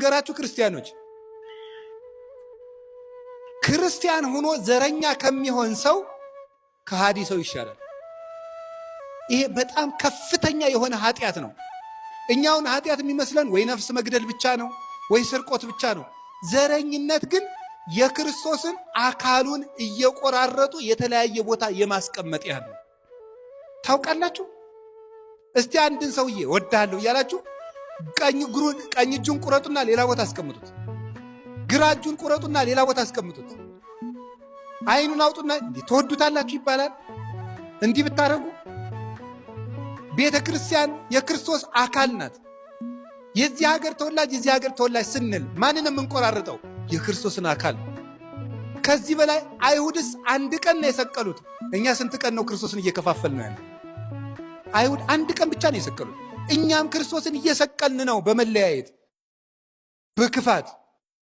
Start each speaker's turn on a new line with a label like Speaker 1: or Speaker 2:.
Speaker 1: ልንገራችሁ ክርስቲያኖች፣ ክርስቲያን ሆኖ ዘረኛ ከሚሆን ሰው ከሃዲ ሰው ይሻላል። ይሄ በጣም ከፍተኛ የሆነ ኃጢአት ነው። እኛውን ኃጢአት የሚመስለን ወይ ነፍስ መግደል ብቻ ነው ወይ ስርቆት ብቻ ነው። ዘረኝነት ግን የክርስቶስን አካሉን እየቆራረጡ የተለያየ ቦታ የማስቀመጥ ያህል ነው። ታውቃላችሁ። እስቲ አንድን ሰውዬ ወዳለሁ እያላችሁ ቀኝ እግሩን ቀኝ እጁን ቁረጡና ሌላ ቦታ አስቀምጡት። ግራ እጁን ቁረጡና ሌላ ቦታ አስቀምጡት። አይኑን አውጡና እንዲህ ትወዱታላችሁ ይባላል። እንዲህ ብታደርጉ ቤተ ክርስቲያን የክርስቶስ አካል ናት። የዚህ ሀገር ተወላጅ የዚህ ሀገር ተወላጅ ስንል ማንን የምንቆራርጠው? የክርስቶስን አካል። ከዚህ በላይ አይሁድስ አንድ ቀን ነው የሰቀሉት። እኛ ስንት ቀን ነው ክርስቶስን እየከፋፈል ነው ያለ? አይሁድ አንድ ቀን ብቻ ነው የሰቀሉት። እኛም ክርስቶስን እየሰቀልን ነው በመለያየት በክፋት።